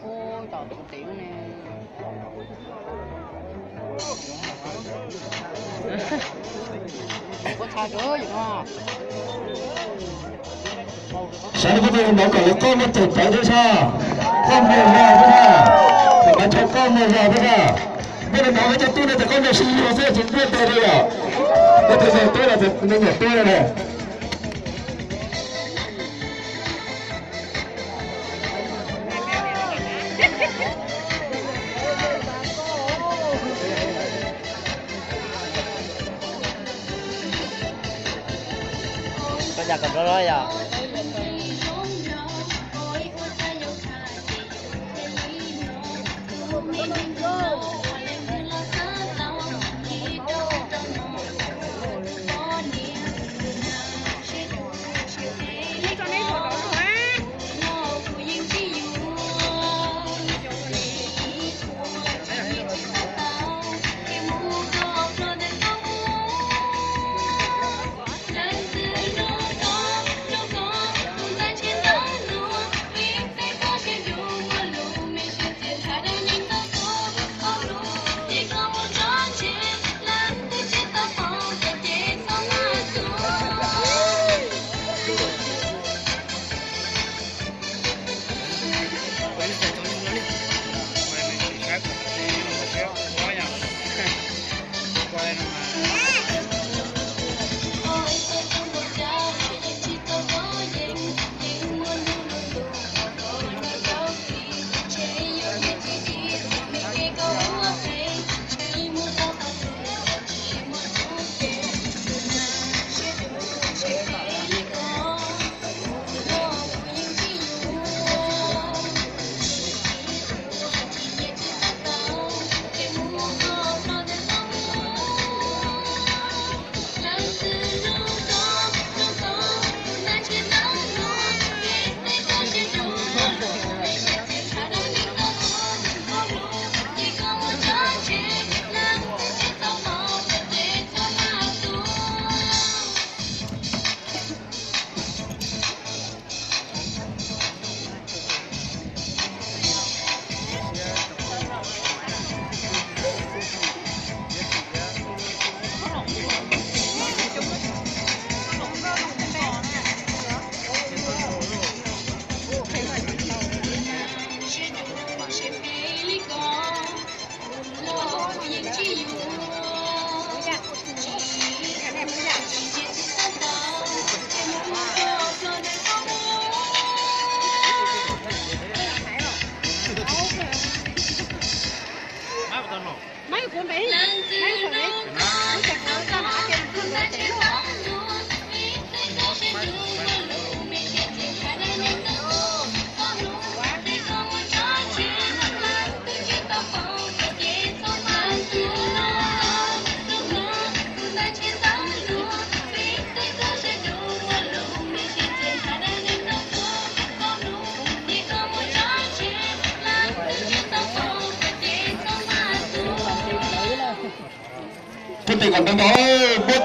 Ub, cov tus tim ne. Ua tshaj rau yus no. Sawv daws kuj tau mus kom lawv qoj muaj cawm tawv thiab sas, qoj muag zog thiab sas, kom lawv qoj muag zog thiab sas. Npaj li no peb cov tub no ces qoj muag sib yuav xwb tsis ntuj tag li os. Peb tus yawg tub los tus me nyuam tub no na. Koj cas kom rov rov yom? Kuj tes kom nrov nrov, muab